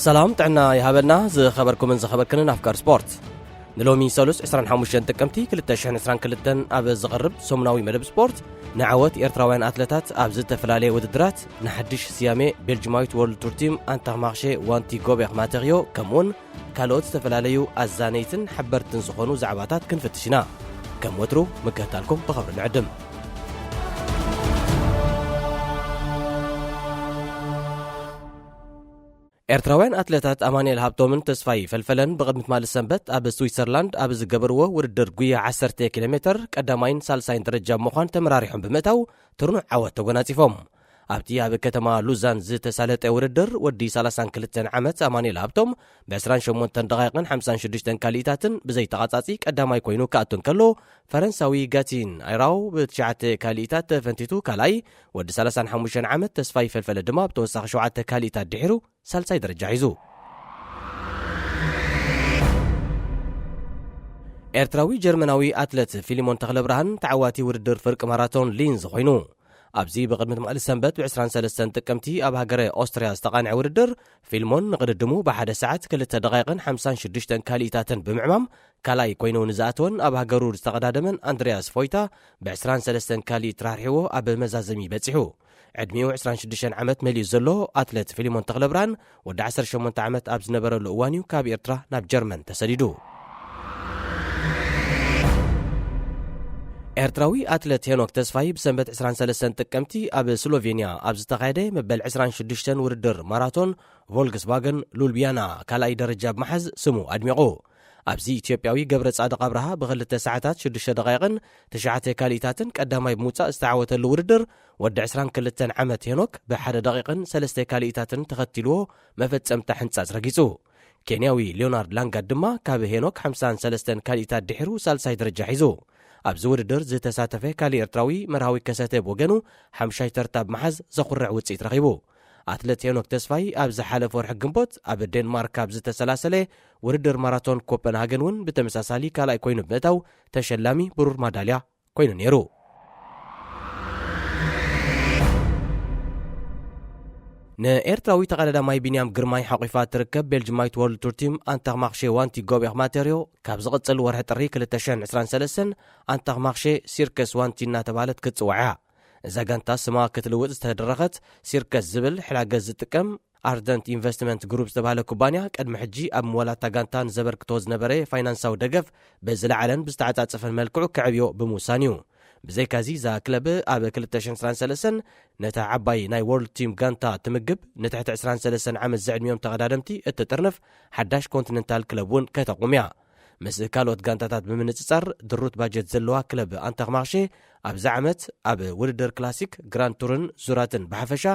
ሰላም ጥዕና ይሃበልና ዝኸበርኩምን ዝኸበርክንን ኣፍቃር ስፖርት። ንሎሚ ሰሉስ ዕስራን ሓሙሽተን ጥቅምቲ ክልተ ሽሕን ዕስራን ክልተን ኣብ ዝቐርብ ሰሙናዊ መደብ ስፖርት፣ ንዓወት ኤርትራውያን ኣትለታት ኣብ ዝተፈላለየ ውድድራት፣ ንሓድሽ ስያሜ ቤልጅማዊት ወርልድ ቱር ቲም ኣንታማርሼ ዋንቲ ጎቤር ማተርዮ፣ ከምኡውን ካልኦት ዝተፈላለዩ ኣዛነይትን ሓበርትን ዝኾኑ ዛዕባታት ክንፍትሽ ኢና። ከም ወትሩ ምክትታልኩም ብኸብሪ ንዕድም። ኤርትራውያን ኣትለታት ኣማኑኤል ሃብቶምን ተስፋይ ፈልፈለን ብቕድሚ ትማሊ ሰንበት ኣብ ስዊትዘርላንድ ኣብ ዝገበርዎ ውድድር ጉያ ዓሰርተ ኪሎ ሜትር ቀዳማይን ሳልሳይን ደረጃ ብምዃን ተመራሪሖም ብምእታው ትርኑዕ ዓወት ተጎናጺፎም። ኣብቲ ኣብ ከተማ ሉዛን ዝተሳለጠ ውድድር ወዲ ሰላሳን ክልተን ዓመት ኣማኑኤል ሃብቶም ብ ዕስራን ሸሞንተን ደቓይቕን ሓምሳን ሽዱሽተን ካሊኢታትን ብዘይተቓጻጺ ቀዳማይ ኮይኑ ክኣቱ እንከሎ፣ ፈረንሳዊ ጋቲን ኣይራው ብትሽዓተ ካሊኢታት ተፈንቲቱ ካልኣይ፣ ወዲ ሰላሳን ሓሙሽተን ዓመት ተስፋይ ፈልፈለ ድማ ብተወሳኺ ሸውዓተ ካሊኢታት ድሒሩ ሳልሳይ ደረጃ ሒዙ። ኤርትራዊ ጀርመናዊ ኣትለት ፊሊሞን ተኽለብርሃን ተዓዋቲ ውድድር ፍርቂ ማራቶን ሊንዝ ኮይኑ። ኣብዚ ብቕድሚ ትማሊ ሰንበት ብ ዕስራን ሰለስተን ጥቅምቲ ኣብ ሃገረ ኦስትርያ ዝተቓንዐ ውድድር፣ ፊልሞን ንቕድድሙ ብሓደ ሰዓት ክልተ ደቓይቕን ሓምሳን ሽዱሽተን ካሊኢታትን ብምዕማም ካልኣይ ኮይኑ ንዝኣተወን ኣብ ሃገሩ ዝተቐዳደመን ኣንድርያስ ፎይታ ብ ዕስራን ሰለስተን ካሊኢት ራሕሪሕዎ ኣብ መዛዘሚ በጺሑ። ዕድሚኡ ዕስራን ሽዱሽተን ዓመት መሊኡ ዘሎ ኣትለት ፊሊሞን ተኽለብርሃን ወዲ ዓሰርተ ሸሞንተ ዓመት ኣብ ዝነበረሉ እዋን እዩ ካብ ኤርትራ ናብ ጀርመን ተሰዲዱ። ኤርትራዊ ኣትለት ሄኖክ ተስፋይ ብሰንበት ዕስራን ሰለስተን ጥቅምቲ ኣብ ስሎቬንያ ኣብ ዝተኻየደ መበል ዕስራን ሽዱሽተን ውድድር ማራቶን ቮልክስቫገን ሉብያና ካልኣይ ደረጃ ብምሓዝ ስሙ ኣድሚቑ። ኣብዚ ኢትዮጵያዊ ገብረ ጻድቕ ኣብርሃ ብኽልተ ሰዓታት ሽዱሽተ ደቓይቕን ትሽዓተ ካሊኢታትን ቀዳማይ ብምውጻእ ዝተዓወተሉ ውድድር፣ ወዲ ዕስራን ክልተን ዓመት ሄኖክ ብሓደ ደቒቕን ሰለስተ ካሊኢታትን ተኸቲልዎ መፈጸምታ ሕንጻጽ ረጊጹ። ኬንያዊ ሊዮናርድ ላንጋት ድማ ካብ ሄኖክ ሓምሳን ሰለስተን ካሊኢታት ድሒሩ ሳልሳይ ደረጃ ሒዙ። ኣብዚ ውድድር ዝተሳተፈ ካሊእ ኤርትራዊ መርሃዊ ከሰተ ብወገኑ ሓምሻይ ተርታ ብምሓዝ ዘኹርዕ ውጽኢት ረኺቡ። ኣትለት ሄኖክ ተስፋይ ኣብ ዝሓለፈ ወርሒ ግንቦት ኣብ ዴንማርክ ኣብ ዝተሰላሰለ ውድድር ማራቶን ኮፐንሃገን እውን ብተመሳሳሊ ካልኣይ ኮይኑ ብምእታው ተሸላሚ ብሩር ማዳልያ ኮይኑ ነይሩ። ንኤርትራዊ ተቐዳዳማይ ቢንያም ግርማይ ሓቑፋ እትርከብ ቤልጅማዊት ወርልድ ቱር ቲም ኣንታኽማኽሼ ዋንቲ ጎቤኽ ማተርዮ ካብ ዝቕጽል ወርሒ ጥሪ ክልተ ሽሕን ዕስራን ሰለስተን ኣንታኽማኽሼ ሲርከስ ዋንቲ እናተባህለት ክትጽዋዕ እያ። እዛ ጋንታ ስማ ክትልውጥ ዝተደረኸት ሲርከስ ዝብል ሕላገዝ ዝጥቀም ኣርደንት ኢንቨስትመንት ግሩፕ ዝተባህለ ኩባንያ ቅድሚ ሕጂ ኣብ ምወላታ ጋንታ ንዘበርክቶ ዝነበረ ፋይናንሳዊ ደገፍ ብዝለዓለን ብዝተዓጻጸፈን መልክዑ ከዕብዮ ብምውሳን እዩ። ብዘይካዚ እዛ ክለብ ኣብ ክልተ ሽሕን ዕስራን ሰለስተን ነታ ዓባይ ናይ ወርልድ ቲም ጋንታ ትምግብ ንትሕቲ ዕስራን ሰለስተን ዓመት ዝዕድሚኦም ተቐዳደምቲ እትጥርንፍ ሓዳሽ ኮንቲነንታል ክለብ እውን ከተቑም እያ። ምስ ካልኦት ጋንታታት ብምንጽጻር ድሩት ባጀት ዘለዋ ክለብ ኣንታኽማኽሼ ኣብዚ ዓመት ኣብ ውድድር ክላሲክ ግራንድ ቱርን ዙራትን ብሓፈሻ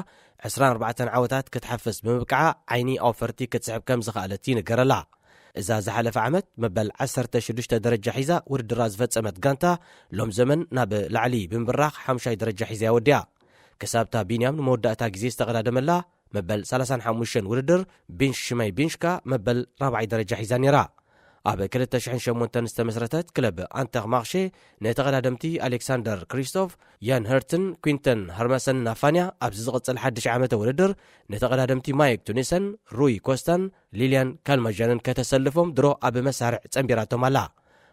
ዕስራን ኣርባዕተን ዓወታት ክትሓፍስ ብምብቃዓ ዓይኒ ኣውፈርቲ ክትስሕብ ከም ዝኸኣለት ይንገረላ። እዛ ዝሓለፈ ዓመት መበል ዓሰርተ ሽዱሽተ ደረጃ ሒዛ ውድድራ ዝፈጸመት ጋንታ ሎም ዘመን ናብ ላዕሊ ብምብራኽ ሓምሻይ ደረጃ ሒዛ እያ ወዲኣ። ክሳብታ ቢንያም ንመወዳእታ ግዜ ዝተቐዳደመላ መበል ሰላሳን ሓሙሽተን ውድድር ቢንሽ ሽመይ ቢንሽካ መበል ራብዓይ ደረጃ ሒዛ ነይራ። ኣብ ክልተ ሽሕን ሸሞንተን ዝተመስረተት ክለብ ኣንተኽ ማኽሼ ንተቐዳደምቲ ኣሌክሳንደር ክሪስቶፍ፣ ያን ሀርትን ኲንተን ሀርመሰን ናፋንያ ኣብዚ ዝቕጽል ሓድሽ ዓመተ ውድድር ንተቐዳደምቲ ማይክ ቱኒሰን፣ ሩይ ኮስታን ሊልያን ካልማዣንን ከተሰልፎም ድሮ ኣብ መሳርዕ ጸንቢራቶም ኣላ።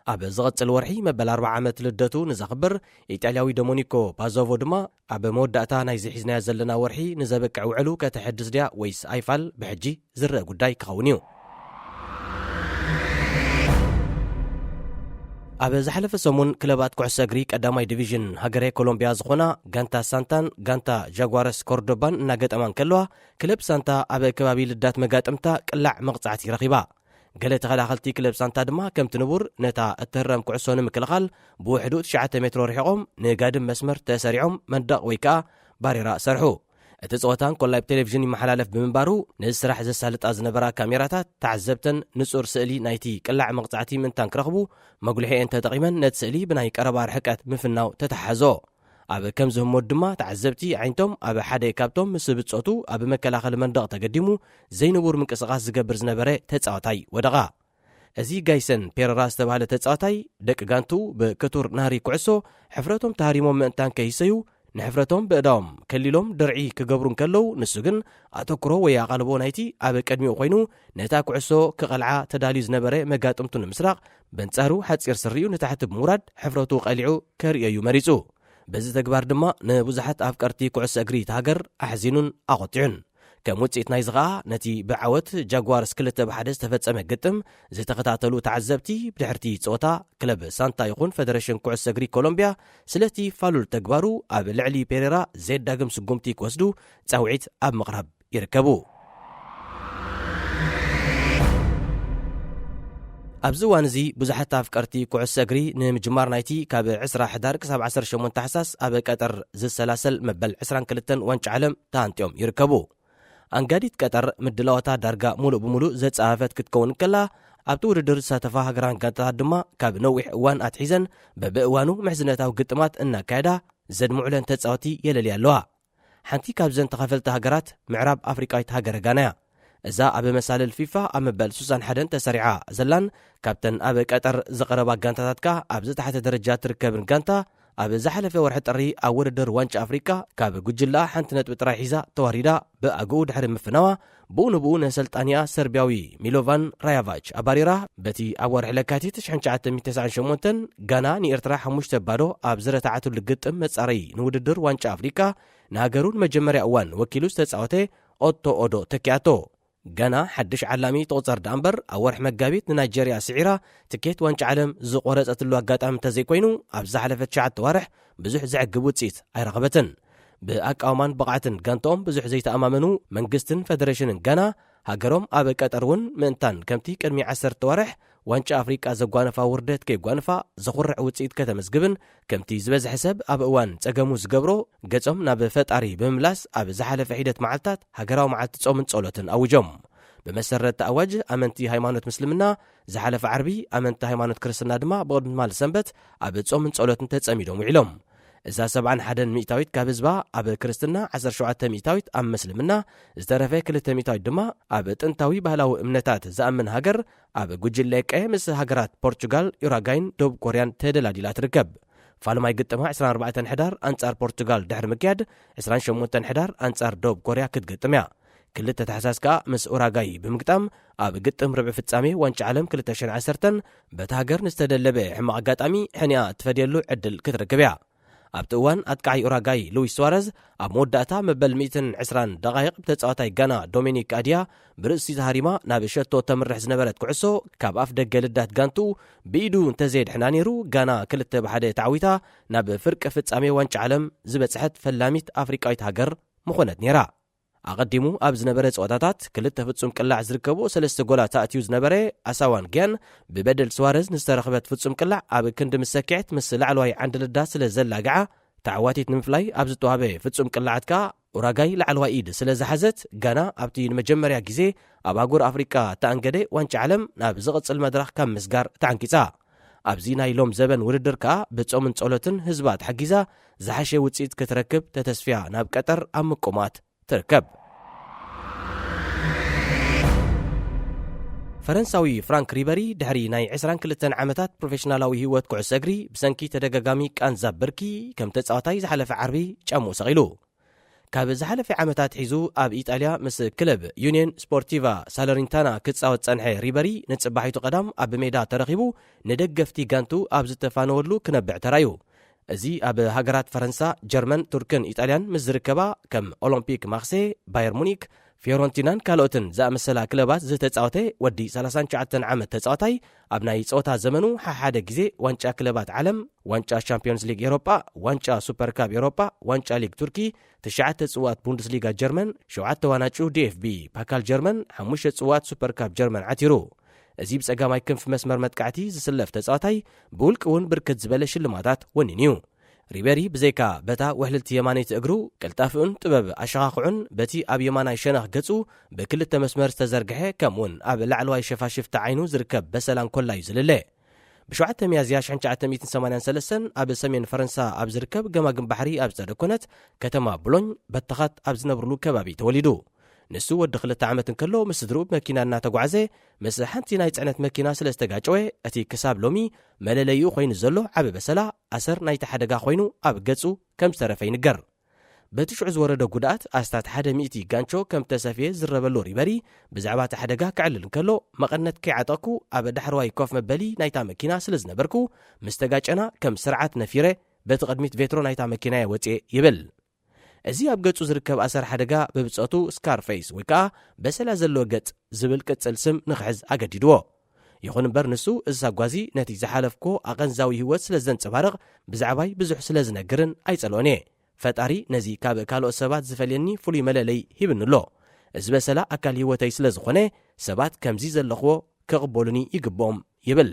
ኣብ ዝቕጽል ወርሒ መበል ኣርብዓ ዓመት ልደቱ ንዘኽብር ኢጣልያዊ ዶሞኒኮ ፓዞቮ ድማ ኣብ መወዳእታ ናይዚ ሒዝናዮ ዘለና ወርሒ ንዘብቅዕ ውዕሉ ከተሐድስ ድያ ወይስ ኣይፋል ብሕጂ ዝረአ ጉዳይ ክኸውን እዩ። ኣብ ዝሓለፈ ሰሙን ክለባት ኩዕሶ እግሪ ቀዳማይ ዲቪዥን ሃገረ ኮሎምቢያ ዝኾና ጋንታ ሳንታን ጋንታ ጃጓረስ ኮርዶባን እናገጠማ እንከለዋ፣ ክለብ ሳንታ ኣብ ከባቢ ልዳት መጋጥምታ ቅላዕ መቕጻዕቲ ረኺባ። ገለ ተኸላኸልቲ ክለብ ሳንታ ድማ ከምቲ ንቡር ነታ እትህረም ኩዕሶ ንምክልኻል ብውሕዱ ትሽዓተ ሜትሮ ርሒቖም ንጋድም መስመር ተሰሪዖም መንደቕ ወይ ከኣ ባሬራ ሰርሑ። እቲ ጸወታ እንኮላይ ብቴሌቪዥን ይመሓላለፍ ብምንባሩ፣ ነዚ ስራሕ ዘሳልጣ ዝነበራ ካሜራታት ተዓዘብተን ንጹር ስእሊ ናይቲ ቅላዕ መቕጻዕቲ ምእንታን ክረኽቡ መጉልሒኤን ተጠቒመን ነቲ ስእሊ ብናይ ቀረባ ርሕቀት ምፍናው ተተሓሓዞ። ኣብ ከምዚ ህሞት ድማ ተዓዘብቲ ኣዒንቶም ኣብ ሓደ ካብቶም ምስ ብጾቱ ኣብ መከላኸሊ መንደቕ ተገዲሙ ዘይንቡር ምንቅስቓስ ዝገብር ዝነበረ ተጻዋታይ ወደቓ። እዚ ጋይሰን ፔረራ ዝተባህለ ተጻዋታይ ደቂ ጋንቱ ብክቱር ናህሪ ኩዕሶ ሕፍረቶም ተሃሪሞም ምእንታን ከይሰዩ ንሕፍረቶም ብእዳዎም ከሊሎም ድርዒ ክገብሩ እንከለዉ፣ ንሱ ግን ኣተኩሮ ወይ ኣቓልቦ ናይቲ ኣብ ቅድሚኡ ኮይኑ ነታ ኩዕሶ ክቐልዓ ተዳልዩ ዝነበረ መጋጥምቱ ንምስራቕ፣ በንጻሩ ሓጺር ስሪኡ ንታሕቲ ብምውራድ ሕፍረቱ ቀሊዑ ከርእዮ እዩ መሪጹ። በዚ ተግባር ድማ ንብዙሓት ኣፍቀርቲ ኩዕሶ እግሪ እታ ሃገር ኣሕዚኑን ኣቖጢዑን። ከም ውጽኢት ናይዚ ኸኣ ነቲ ብዓወት ጃጓርስ ክልተ ብ ሓደ ዝተፈጸመ ግጥም ዝተኸታተሉ ተዓዘብቲ፣ ብድሕርቲ ጸወታ ክለብ ሳንታ ይኹን ፈደረሽን ኩዕሶ እግሪ ኮሎምብያ ስለቲ ፋሉል ተግባሩ ኣብ ልዕሊ ፔሬራ ዘየዳግም ስጉምቲ ክወስዱ ጻውዒት ኣብ ምቕራብ ይርከቡ። ኣብዚ እዋን እዚ ብዙሓት ኣፍቀርቲ ኩዕሶ እግሪ ንምጅማር ናይቲ ካብ ዕስራ ሕዳር ክሳብ ዓሰርተ ሸሞንተ ታሕሳስ ኣብ ቀጠር ዝሰላሰል መበል ዕስራን ክልተን ዋንጫ ዓለም ተሃንጢኦም ይርከቡ። ኣንጋዲት ቀጠር ምድላዋታ ዳርጋ ሙሉእ ብሙሉእ ዘጻፈፈት ክትከውን ከላ፣ ኣብቲ ውድድር ዝሳተፋ ሃገራን ጋንታታት ድማ ካብ ነዊሕ እዋን ኣትሒዘን በብእዋኑ ምሕዝነታዊ ግጥማት እናካየዳ ዘድምዑለን ተጻወቲ የለልያ ኣለዋ። ሓንቲ ካብዘን ተኻፈልቲ ሃገራት ምዕራብ ኣፍሪቃዊት ሃገረ ጋና እያ። እዛ ኣብ መሳልል ፊፋ ኣብ መበል ሱሳን ሓደን ተሰሪዓ ዘላን ካብተን ኣብ ቀጠር ዝቐረባ ጋንታታት ከኣ ኣብ ዝታሕተ ደረጃ ትርከብን ጋንታ፣ ኣብ ዝሓለፈ ወርሒ ጥሪ ኣብ ውድድር ዋንጫ ኣፍሪቃ ካብ ጉጅላ ሓንቲ ነጥቢ ጥራይ ሒዛ ተዋሪዳ ብኣግኡ ድሕሪ ምፍናዋ፣ ብኡ ንብኡ ንሰልጣኒኣ ሰርቢያዊ ሚሎቫን ራያቫች ኣባሪራ። በቲ ኣብ ወርሒ ለካቲት ሽሕን ትሽዓተ ሚእትን ተስዓን ሸሞንተን ጋና ንኤርትራ ሓሙሽተ ባዶ ኣብ ዝረታዓትሉ ግጥም መጻረዪ ንውድድር ዋንጫ ኣፍሪቃ ንሃገሩ ንመጀመርያ እዋን ወኪሉ ዝተጻወተ ኦቶ ኦዶ ተኪኣቶ። ጋና ሓድሽ ዓላሚ ትቑጸር ደኣ እምበር፣ ኣብ ወርሒ መጋቢት ንናይጀርያ ስዒራ ትኬት ዋንጫ ዓለም ዝቖረጸትሉ ኣጋጣሚ እንተዘይኮይኑ፣ ኣብ ዝሓለፈ ትሽዓተ ዋርሕ ብዙሕ ዘዕግብ ውጽኢት ኣይረኸበትን። ብኣቃውማን ብቕዓትን ጋንታኦም ብዙሕ ዘይተኣማመኑ መንግስትን ፈደረሽንን ጋና፣ ሃገሮም ኣብ ቀጠር እውን ምእንታን ከምቲ ቅድሚ ዓሰርተ ዋርሕ ዋንጫ ኣፍሪቃ ዘጓነፋ ውርደት ከይጓንፋ ዘኹርዕ ውጽኢት ከተመዝግብን፣ ከምቲ ዝበዝሐ ሰብ ኣብ እዋን ጸገሙ ዝገብሮ ገጾም ናብ ፈጣሪ ብምምላስ ኣብ ዝሓለፈ ሒደት መዓልታት ሃገራዊ መዓልቲ ጾምን ጸሎትን ኣውጆም። ብመሰረት እቲ ኣዋጅ፣ ኣመንቲ ሃይማኖት ምስልምና ዝሓለፈ ዓርቢ፣ ኣመንቲ ሃይማኖት ክርስትና ድማ ብቕድሚ ትማሊ ሰንበት ኣብ ጾምን ጸሎትን ተጸሚዶም ውዒሎም። እዛ ሰብዓን ሓደን ሚእታዊት ካብ ህዝባ ኣብ ክርስትና፣ ዓሰርተ ሸውዓተ ሚእታዊት ኣብ ምስልምና፣ ዝተረፈ ክልተ ሚእታዊት ድማ ኣብ ጥንታዊ ባህላዊ እምነታት ዝኣምን ሃገር ኣብ ጉጅለ ቀ ምስ ሃገራት ፖርቹጋል፣ ዩራጋይን ደቡብ ኮርያን ተደላዲላ ትርከብ። ፋልማይ ግጥማ ዕስራን ኣርባዕተን ሕዳር ኣንጻር ፖርቹጋል ድሕሪ ምክያድ፣ ዕስራን ሸሞንተን ሕዳር ኣንጻር ደቡብ ኮርያ ክትግጥም እያ። ክልተ ታሕሳስ ከኣ ምስ ኡራጋይ ብምግጣም ኣብ ግጥም ርብዒ ፍጻሜ ዋንጫ ዓለም ክልተ ሽሕን ዓሰርተን በታ ሃገር ንዝተደለበ ሕማቕ ኣጋጣሚ ሕኒኣ እትፈድየሉ ዕድል ክትረክብ እያ። ኣብቲ እዋን ኣጥቃዓይ ኡራጋይ ሉዊስ ሱዋረዝ ኣብ መወዳእታ መበል ሚእትን ዕስራን ደቓይቕ ብተጻዋታይ ጋና ዶሚኒክ ኣድያ ብርእሲ ተሃሪማ ናብ ሸቶ ተምርሕ ዝነበረት ኩዕሶ ካብ ኣፍ ደገ ልዳት ጋንቱ ብኢዱ እንተዘየድሕና ነይሩ፣ ጋና ክልተ ብ ሓደ ተዓዊታ ናብ ፍርቂ ፍጻሜ ዋንጫ ዓለም ዝበጽሐት ፈላሚት ኣፍሪቃዊት ሃገር ምኾነት ነይራ። ኣቐዲሙ ኣብ ዝነበረ ጸወታታት ክልተ ፍጹም ቅላዕ ዝርከቦ ሰለስተ ጎላት ኣእትዩ ዝነበረ ኣሳዋን ጊያን፣ ብበደል ስዋረዝ ንዝተረኽበት ፍጹም ቅላዕ ኣብ ክንዲ ምስ ሰኪዐት ምስ ላዕለዋይ ዓንዲ ልዳ ስለ ዘላግዓ፣ ተዓዋቲት ንምፍላይ ኣብ ዝተዋህበ ፍጹም ቅላዓት ከኣ ኡራጋይ ላዕለዋይ ኢድ ስለ ዝሓዘት፣ ጋና ኣብቲ ንመጀመርያ ግዜ ኣብ ኣህጉር ኣፍሪቃ እተኣንገደ ዋንጫ ዓለም ናብ ዝቕጽል መድረኽ ካብ ምስጋር ተዓንቂጻ። ኣብዚ ናይ ሎም ዘበን ውድድር ከኣ ብጾምን ጸሎትን ህዝባ ተሓጊዛ ዝሓሸ ውጽኢት ክትረክብ ተተስፍያ ናብ ቀጠር ኣብ ምቁማት ትርከብ። ፈረንሳዊ ፍራንክ ሪበሪ ድሕሪ ናይ ዕስራን ክልተን ዓመታት ፕሮፌሽናላዊ ህይወት ኩዕሶ እግሪ ብሰንኪ ተደጋጋሚ ቃንዛ ብርኪ ከም ተጻዋታይ ዝሓለፈ ዓርቢ ጫምኡ ሰቒሉ። ካብ ዝሓለፈ ዓመታት ሒዙ ኣብ ኢጣልያ ምስ ክለብ ዩኒየን ስፖርቲቫ ሳለሪንታና ክጻወት ጸንሐ ሪበሪ፣ ንጽባሒቱ ቀዳም ኣብ ሜዳ ተረኺቡ ንደገፍቲ ጋንቱ ኣብ ዝተፋነወሉ ክነብዕ ተራዩ። እዚ ኣብ ሃገራት ፈረንሳ፣ ጀርመን፣ ቱርክን ኢጣልያን ምስ ዝርከባ ከም ኦሎምፒክ ማርሴ፣ ባየር ሙኒክ፣ ፊዮረንቲናን ካልኦትን ዝኣመሰላ ክለባት ዝተጻወተ ወዲ ሰላሳን ትሽዓተን ዓመት ተጻዋታይ፣ ኣብ ናይ ጸወታ ዘመኑ ሓሓደ ግዜ ዋንጫ ክለባት ዓለም፣ ዋንጫ ሻምፒዮንስ ሊግ ኤሮጳ፣ ዋንጫ ሱፐር ካፕ ኤሮጳ፣ ዋንጫ ሊግ ቱርኪ፣ ትሽዓተ ጽዋት ቡንደስሊጋ ጀርመን፣ ሸውዓተ ዋናጩ ዲ ኤፍ ቢ ፓካል ጀርመን፣ ሓሙሽተ ጽዋት ሱፐር ካፕ ጀርመን ዓቲሩ። እዚ ብጸጋማይ ክንፊ መስመር መጥቃዕቲ ዝስለፍ ተጻዋታይ፣ ብውልቂ እውን ብርክት ዝበለ ሽልማታት ወኒኑ እዩ። ሪቤሪ ብዘይካ በታ ውሕልልቲ የማነይቲ እግሩ፣ ቅልጣፍኡን ጥበብ ኣሸኻኽዑን በቲ ኣብ የማናይ ሸነኽ ገጹ ብክልተ መስመር ዝተዘርግሐ፣ ከምኡውን ኣብ ላዕለዋይ ሸፋሽፍቲ ዓይኑ ዝርከብ በሰላን ኮላዩ ዝልለ። ብ7 ሚያዝያ ሽሕን ትሽዓተ ሚእትን ሰማንያን ሰለስተን ኣብ ሰሜን ፈረንሳ ኣብ ዝርከብ ገማግም ባሕሪ ኣብ ዝተደኮነት ከተማ ብሎኝ በተኻት ኣብ ዝነብርሉ ከባቢ ተወሊዱ። ንሱ ወዲ ክልተ ዓመት እንከሎ ምስ ስድርኡ ብመኪና እናተጓዓዘ ምስ ሓንቲ ናይ ጽዕነት መኪና ስለ ዝተጋጨወ፣ እቲ ክሳብ ሎሚ መለለይኡ ኮይኑ ዘሎ ዓቢ በሰላ ኣሰር ናይቲ ሓደጋ ኮይኑ ኣብ ገጹ ከም ዝተረፈ ይንገር። በቲ ሽዑ ዝወረደ ጉድኣት ኣስታት ሓደ ሚእቲ ጋንቾ ከም ተሰፍየ ዝረበሉ ሪበሪ፣ ብዛዕባ እቲ ሓደጋ ክዕልል እንከሎ፣ መቐነት ከይዓጠቕኩ ኣብ ዳሕረዋይ ኮፍ መበሊ ናይታ መኪና ስለ ዝነበርኩ፣ ምስ ተጋጨና ከም ስርዓት ነፊረ በቲ ቅድሚት ቬትሮ ናይታ መኪና'የ ወጽኤ ይብል። እዚ ኣብ ገጹ ዝርከብ ኣሰር ሓደጋ ብብጾቱ ስካርፌስ ወይ ከኣ በሰላ ዘለዎ ገጽ ዝብል ቅጽል ስም ንኽሕዝ ኣገዲድዎ። ይኹን እምበር ንሱ፣ እዚ ሳጓዚ ነቲ ዝሓለፍኮ ኣቐንዛዊ ህይወት ስለ ዘንጸባርቕ፣ ብዛዕባይ ብዙሕ ስለ ዝነግርን ኣይጸልኦን እየ። ፈጣሪ ነዚ ካብ ካልኦት ሰባት ዝፈልየኒ ፍሉይ መለለይ ሂብኒ ኣሎ። እዚ በሰላ ኣካል ህይወተይ ስለ ዝኾነ፣ ሰባት ከምዚ ዘለኽዎ ክቕበሉኒ ይግብኦም ይብል።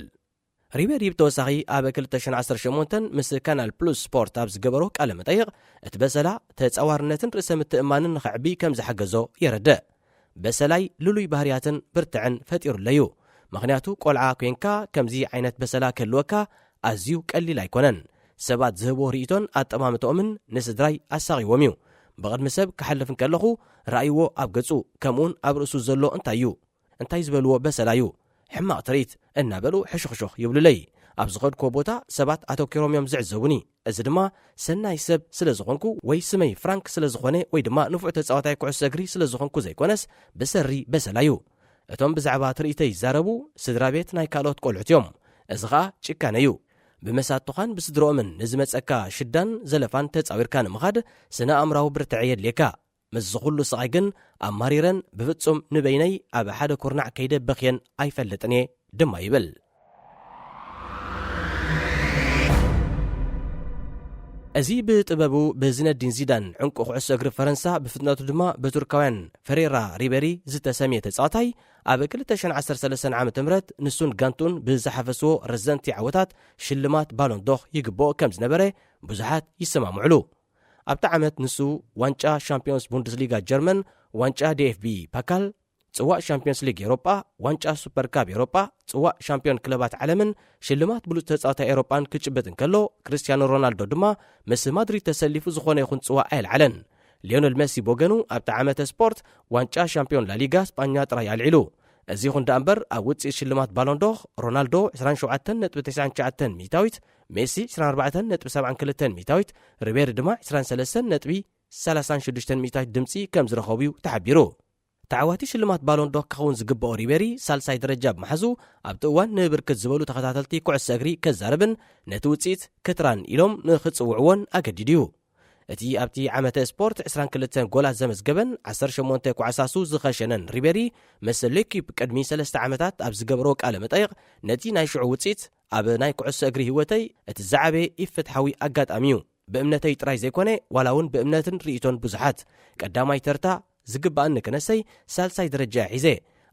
ሪቤሪ ብተወሳኺ ኣብ ክልተ ሽሕን ዓሰርተ ሸሞንተን ምስ ካናል ፕሉስ ስፖርት ኣብ ዝገበሮ ቃለ መጠይቕ፣ እቲ በሰላ ተጻዋርነትን ርእሰ ምትእማንን ንኸዕቢ ከም ዝሓገዞ የረድእ። በሰላይ ልሉይ ባህርያትን ብርትዕን ፈጢሩለዩ። ምኽንያቱ ቆልዓ ኮንካ ከምዚ ዓይነት በሰላ ክህልወካ ኣዝዩ ቀሊል ኣይኮነን። ሰባት ዝህብዎ ርእይቶን ኣጠማምትኦምን ንስድራይ ኣሳቒዎም እዩ። ብቕድሚ ሰብ ክሓልፍ እንከለኹ ረኣይዎ ኣብ ገጹ፣ ከምኡውን ኣብ ርእሱ ዘሎ እንታይ እዩ? እንታይ ዝበልዎ በሰላ እዩ? ሕማቕ ትርኢት እናበሉ ሕሹኽሹኽ ይብሉለይ። ኣብ ዝኸድኩዎ ቦታ ሰባት ኣተኲሮም እዮም ዝዕዘቡኒ። እዚ ድማ ሰናይ ሰብ ስለ ዝኾንኩ ወይ ስመይ ፍራንክ ስለ ዝኾነ ወይ ድማ ንፉዕ ተጻዋታይ ኩዕሶ እግሪ ስለ ዝኾንኩ ዘይኮነስ ብሰሪ በሰላ እዩ። እቶም ብዛዕባ ትርኢተይ ይዛረቡ ስድራ ቤት ናይ ካልኦት ቆልዑት እዮም። እዚ ኸኣ ጭካነ እዩ። ብመሳትኻን ብስድርኦምን ንዝመጸካ ሽዳን ዘለፋን ተጻዊርካ ንምኻድ ስነ ኣእምራዊ ብርትዐ የድልየካ። ምስዚ ኩሉ ስቓይ ግን ኣማሪረን ብፍጹም ንበይነይ ኣብ ሓደ ኩርናዕ ከይደ በኽየን ኣይፈልጥን እየ ድማ ይብል። እዚ ብጥበቡ ብዚነዲን ዚዳን ዕንቁ ኩዕሶ እግሪ ፈረንሳ ብፍጥነቱ ድማ ብቱርካውያን ፈሬራ ሪቤሪ ዝተሰምየ ተጻዋታይ ኣብ ክልተ ሽሕን ዓሰርተ ሰለስተን ዓመተ ምህረት ንሱን ጋንቱን ብዝሓፈስዎ ረዘንቲ ዓወታት ሽልማት ባሎን ዶር ይግብኦ ከም ዝነበረ ብዙሓት ይሰማምዕሉ። ኣብቲ ዓመት ንሱ ዋንጫ ሻምፒዮንስ ቡንደስሊጋ ጀርመን፣ ዋንጫ ዲ ኤፍ ቢ ፓካል፣ ጽዋእ ሻምፒዮንስ ሊግ ኤሮጳ፣ ዋንጫ ሱፐር ካፕ ኤሮጳ፣ ጽዋእ ሻምፒዮን ክለባት ዓለምን ሽልማት ብሉጽ ተጻዋታይ ኤሮጳን ክጭብጥ እንከሎ፣ ክርስቲያኖ ሮናልዶ ድማ ምስ ማድሪድ ተሰሊፉ ዝኾነ ይኹን ጽዋእ ኣየልዓለን። ሊዮነል መሲ ብወገኑ ኣብቲ ዓመተ ስፖርት ዋንጫ ሻምፒዮን ላሊጋ ስጳኛ ጥራይ ኣልዒሉ። እዚ ይኹን ደኣ እምበር ኣብ ውጽኢት ሽልማት ባሎን ዶር ሮናልዶ ዕስራን ሸውዓተን ነጥቢ ተስዓን ትሽዓተን ሚእታዊት፣ ሜሲ ዕስራን ኣርባዕተን ነጥቢ ሰብዓን ክልተን ሚእታዊት፣ ሪቤሪ ድማ ዕስራን ሰለስተን ነጥቢ ሰላሳን ሽዱሽተን ሚእታዊት ድምጺ ከም ዝረኸቡ እዩ ተሓቢሩ። ተዓዋቲ ሽልማት ባሎን ዶር ክኸውን ዝግብኦ ሪቤሪ ሳልሳይ ደረጃ ብምሓዙ ኣብቲ እዋን ንብርክት ዝበሉ ተኸታተልቲ ኩዕሶ እግሪ ከዛርብን ነቲ ውጽኢት ክትራን ኢሎም ንኽጽውዕዎን ኣገዲዱ እዩ። እቲ ኣብቲ ዓመተ ስፖርት ዕስራን ክልተን ጎላት ዘመዝገበን ዓሰርተ ሸሞንተ ኳዕሳሱ ዝኸሸነን ሪቤሪ ምስ ሌኪፕ ቅድሚ ሰለስተ ዓመታት ኣብ ዝገበሮ ቃለ መጠይቕ ነቲ ናይ ሽዑ ውጽኢት ኣብ ናይ ኩዕሶ እግሪ ህይወተይ እቲ ዝዓበየ ኢፍትሓዊ ኣጋጣሚ እዩ። ብእምነተይ ጥራይ ዘይኮነ ዋላ እውን ብእምነትን ርእይቶን ብዙሓት ቀዳማይ ተርታ ዝግባኣኒ ክነሰይ ሳልሳይ ደረጃ ሒዘ።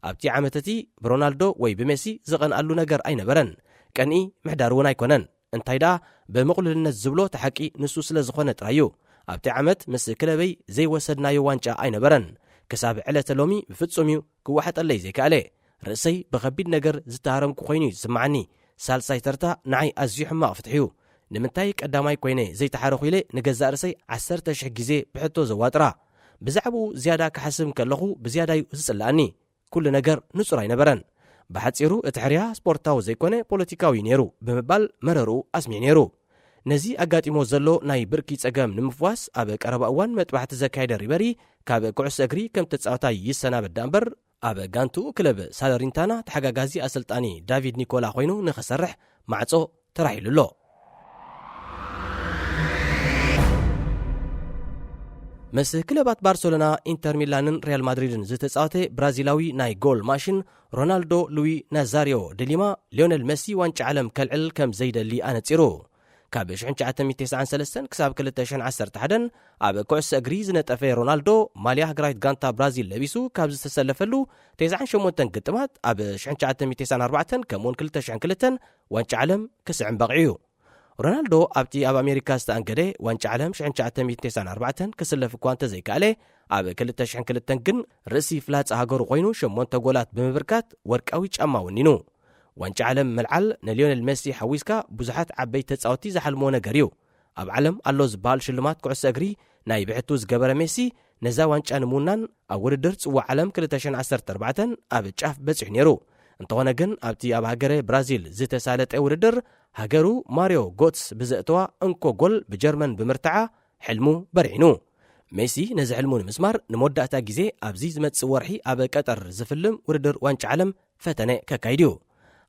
ኣብቲ ዓመት እቲ ብሮናልዶ ወይ ብሜሲ ዝቐንኣሉ ነገር ኣይነበረን። ቀንኢ ምሕዳር እውን ኣይኮነን። እንታይ ደኣ ብምቕሉልነት ዝብሎ እቲ ሓቂ ንሱ ስለ ዝኾነ ጥራይ እዩ። ኣብቲ ዓመት ምስ ክለበይ ዘይወሰድናዮ ዋንጫ ኣይነበረን። ክሳብ ዕለተ ሎሚ ብፍጹም እዩ ክወሓጠለይ ዘይከኣለ። ርእሰይ ብኸቢድ ነገር ዝተሃረምኩ ኮይኑ እዩ ዝስምዓኒ። ሳልሳይ ተርታ ንዓይ ኣዝዩ ሕማቕ ፍትሒ እዩ። ንምንታይ ቀዳማይ ኮይነ ዘይተሓረኹ ኢለ ንገዛእ ርእሰይ ዓሰርተ ሽሕ ግዜ ብሕቶ ዘዋጥራ። ብዛዕባኡ ዝያዳ ክሓስብ እንከለኹ ብዝያዳ እዩ ዝጽልኣኒ። ኩሉ ነገር ንጹር ኣይነበረን። ብሓጺሩ እቲ ሕርያ ስፖርታዊ ዘይኮነ ፖለቲካዊ እዩ ነይሩ ብምባል መረርኡ ኣስሚዑ ነይሩ። ነዚ ኣጋጢሞ ዘሎ ናይ ብርኪ ጸገም ንምፍዋስ ኣብ ቀረባ እዋን መጥባሕቲ ዘካየደ ሪበሪ ካብ ኩዕሶ እግሪ ከም ተጻዋታይ ይሰናበት ደኣ እምበር ኣብ ጋንቱ ክለብ ሳለሪንታና ተሓጋጋዚ ኣሰልጣኒ ዳቪድ ኒኮላ ኮይኑ ንኽሰርሕ ማዕጾ ተራሒሉ ኣሎ። ምስ ክለባት ባርሰሎና፣ ኢንተር ሚላንን ሪያል ማድሪድን ዝተጻወተ ብራዚላዊ ናይ ጎል ማሽን ሮናልዶ ሉዊ ናዛሪዮ ደሊማ፣ ሊዮነል መሲ ዋንጫ ዓለም ከልዕል ከም ዘይደሊ ኣነጺሩ። ካብ ሽሕን ትሽዓተ ሚእትን ተስዓን ሰለስተን ክሳብ ክልተ ሽሕን ዓሰርተ ሓደን ኣብ ኩዕሶ እግሪ ዝነጠፈ ሮናልዶ፣ ማልያ ሃገራዊት ጋንታ ብራዚል ለቢሱ ካብ ዝተሰለፈሉ ተስዓን ሸሞንተን ግጥማት፣ ኣብ ሽሕን ትሽዓተ ሚእትን ተስዓን ኣርባዕተን ከምኡውን ክልተ ሽሕን ክልተን ዋንጫ ዓለም ክስዕም በቒዑ እዩ። ሮናልዶ ኣብቲ ኣብ ኣሜሪካ ዝተኣንገደ ዋንጫ ዓለም ሽሕን ትሽዓተ ሚእትን ተስዓን ኣርባዕተን ክስለፍ እኳ እንተዘይከኣለ፣ ኣብ ክልተ ሽሕን ክልተን ግን ርእሲ ፍላጻ ሃገሩ ኮይኑ ሸሞንተ ጎላት ብምብርካት ወርቃዊ ጫማ ወኒኑ። ዋንጫ ዓለም ምልዓል ንሊዮነል ሜሲ ሓዊስካ ብዙሓት ዓበይቲ ተጻወትቲ ዝሓልምዎ ነገር እዩ። ኣብ ዓለም ኣሎ ዝበሃል ሽልማት ኩዕሶ እግሪ ናይ ብሕቱ ዝገበረ ሜሲ፣ ነዛ ዋንጫ ንምውናን ኣብ ውድድር ጽዋዕ ዓለም ክልተ ሽሕን ዓሰርተ ኣርባዕተን ኣብ ጫፍ በጺሑ ነይሩ። እንተኾነ ግን ኣብቲ ኣብ ሃገረ ብራዚል ዝተሳለጠ ውድድር ሃገሩ ማሪዮ ጎትስ ብዘእተዋ እንኮ ጎል ብጀርመን ብምርትዓ ሕልሙ በርዒኑ። ሜሲ ነዚ ሕልሙ ንምስማር ንመወዳእታ ግዜ ኣብዚ ዝመጽእ ወርሒ ኣብ ቀጠር ዝፍልም ውድድር ዋንጫ ዓለም ፈተነ ከካይድ እዩ።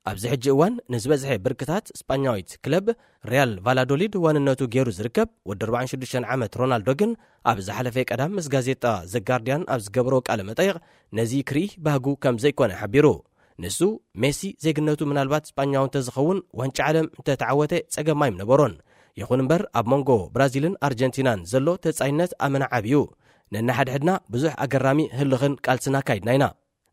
ኣብዚ ሕጂ እዋን ንዝበዝሐ ብርክታት ስጳኛዊት ክለብ ሪያል ቫላዶሊድ ዋንነቱ ገይሩ ዝርከብ ወዲ ኣርባዓን ሽዱሽተን ዓመት ሮናልዶ ግን ኣብ ዝሓለፈ ቀዳም ምስ ጋዜጣ ዘጋርዲያን ኣብ ዝገበሮ ቃለ መጠይቕ ነዚ ክርኢ ባህጉ ከም ዘይኮነ ሓቢሩ። ንሱ ሜሲ ዜግነቱ ምናልባት ስጳኛዊ እንተዝኸውን ዋንጫ ዓለም እንተተዓወተ ጸገም ኣይምነበሮን። ይኹን እምበር ኣብ መንጎ ብራዚልን ኣርጀንቲናን ዘሎ ተጻይነት ኣመና ዓብዩ። ነናሓድሕድና ብዙሕ ኣገራሚ ህልኽን ቃልስን ኣካይድና ኢና።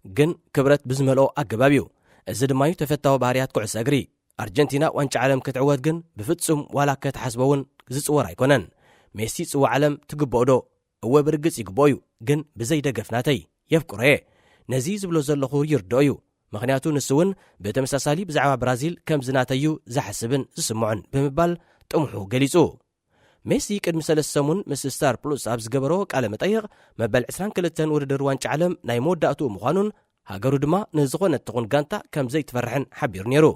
ግን ክብረት ብዝመልኦ ኣገባብ እዩ። እዚ ድማ እዩ ተፈታዊ ባህርያት ኩዕሶ እግሪ። ኣርጀንቲና ዋንጫ ዓለም ክትዕወት ግን ብፍጹም ዋላ ከተሓስቦ እውን ዝጽወር ኣይኮነን። ሜሲ ጽዋዕ ዓለም ትግብኦ ዶ? እወ ብርግጽ ይግብኦ እዩ፣ ግን ብዘይ ደገፍ ናተይ የፍቅሮ እየ። ነዚ ዝብሎ ዘለኹ ይርድኦ እዩ። ምኽንያቱ ንሱ እውን ብተመሳሳሊ ብዛዕባ ብራዚል ከምዚ ናተይ እዩ ዝሓስብን ዝስምዖን ብምባል ጥምሑ ገሊጹ። ሜሲ ቅድሚ ሰለስተ ሰሙን ምስ ስታር ፕሉስ ኣብ ዝገበሮ ቃለ መጠይቕ መበል ዕስራን ክልተን ውድድር ዋንጫ ዓለም ናይ መወዳእትኡ ምዃኑን ሃገሩ ድማ ንዝኾነ ትኹን ጋንታ ከም ዘይትፈርሕን ሓቢሩ ነይሩ።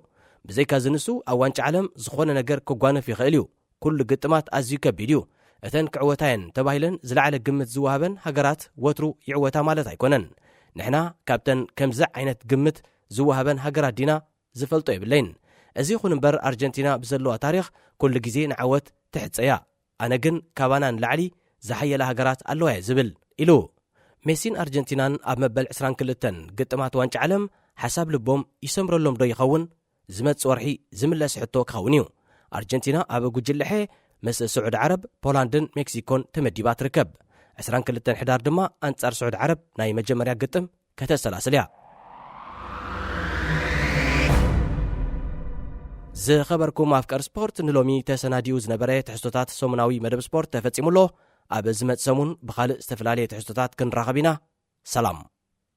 ብዘይካዚ ንሱ ኣብ ዋንጫ ዓለም ዝኾነ ነገር ክጓነፍ ይኽእል እዩ። ኩሉ ግጥማት ኣዝዩ ከቢድ እዩ። እተን ክዕወታየን ተባሂለን ዝለዓለ ግምት ዝወሃበን ሃገራት ወትሩ ይዕወታ ማለት ኣይኮነን። ንሕና ካብተን ከምዚ ዓይነት ግምት ዝወሃበን ሃገራት ዲና ዝፈልጦ የብለይን። እዚ ይኹን እምበር ኣርጀንቲና ብዘለዋ ታሪኽ ኩሉ ግዜ ንዓወት ትሕጸያ። ኣነ ግን ካባና ንላዕሊ ዝሓየላ ሃገራት ኣለዋ እየ ዝብል ኢሉ። ሜሲን ኣርጀንቲናን ኣብ መበል ዕስራን ክልተን ግጥማት ዋንጫ ዓለም ሓሳብ ልቦም ይሰምረሎም ዶ ይኸውን? ዝመጽእ ወርሒ ዝምለስ ሕቶ ክኸውን እዩ። ኣርጀንቲና ኣብ ጉጅለ ሐ ምስ ስዑድ ዓረብ፣ ፖላንድን ሜክሲኮን ተመዲባ ትርከብ። ዕስራን ክልተን ሕዳር ድማ ኣንጻር ስዑድ ዓረብ ናይ መጀመርያ ግጥም ከተሰላስል እያ። ዝኸበርኩም ኣፍቀር ስፖርት፣ ንሎሚ ተሰናዲኡ ዝነበረ ትሕዝቶታት ሰሙናዊ መደብ ስፖርት ተፈጺሙ ኣሎ። ኣብ ዝመጽእ ሰሙን ብኻልእ ዝተፈላለየ ትሕዝቶታት ክንራኸብ ኢና። ሰላም።